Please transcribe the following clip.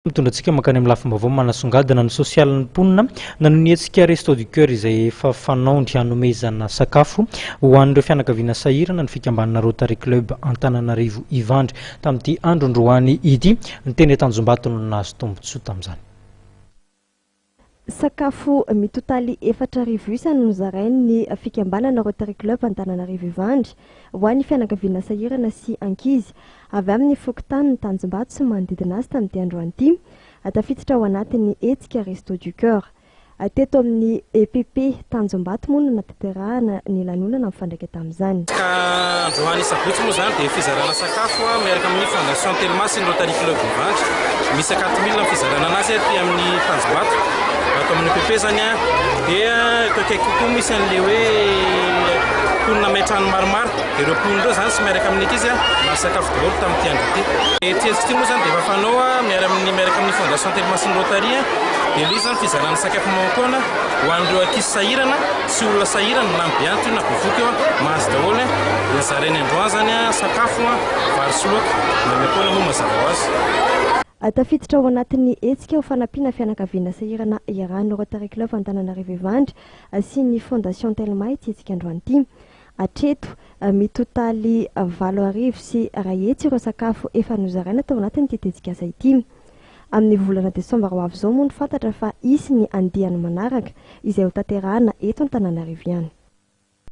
Mitondra antsika mankany amin'ny lafim-baovao manasongadina ny sosialin'ny mponina nanohy ny hetsika Resto du Coeur izay efa fanaony hanomezana sakafo ho an'ireo fianakaviana sahirana ny fikambanana Rotary Club Antananarivo Ivandry tamin'ity andro androany ity. Ny teny Tanjombato no nahazo tombontsoa tamin'izany. Sakafo mitotaly 4000 isa no nozarain'ny fikambanana Rotary Club Antananarivo Ivandry ho an'ny fianakaviana sahirana sy ankizy avy amin'ny fokontanin'i Tanjombato sy manodidina azy tamin'ity androany ity. Tafiditra ao anatin'ny hetsika Resto du Coeur. Teto amin'ny EPP Tanjombato moa no nanatanterahana ny lanonana mifandraika tamin'izany. Ka androany sabotsy moa izany dia fizarana sakafo miaraka amin'ny Fondation Telma sy ny Rotary Club Ivandry. Misy 4000 ny fizarana anazy aty amin'ny Tanjombato. Ato amin'ny EPP izany dia eto akaiky kokoa misy an'ilay hoe mponina may trano maromaro. Dia ireo mponina ireo izany sy miaraka amin'ny ankizy nahazo sakafo daholo tamin'ity andro ity. Ity hetsika ity moa izany dia efa fanao miaraka amin'ny Fondation Telma sy ny Rotary. Dia ilay izy izany fizarana sakafo maimaimpoana ho an'ireo ankizy sahirana sy olona sahirana na be antitra io na bevohoka io mahazo daholo. Dia zarainy androany izany sakafo, vary sy laoka, maimaimpoana moa mazava ho azy. Tafiditra ao anatin'ny hetsika ho fanampiana fianakaviana sahirana iarahan'ny Rotary Club Antananarivo Ivandry sy ny Fondation Telma ity hetsika androany ity. Hatreto, mitotaly 508 ireo sakafo efa nozaraina tao anatin'ity tetikasa ity. Amin'ny volana desambra ho avy izao moa no fantatra fa hisy ny andiany manaraka izay hotanterahana eto Antananarivo ihany.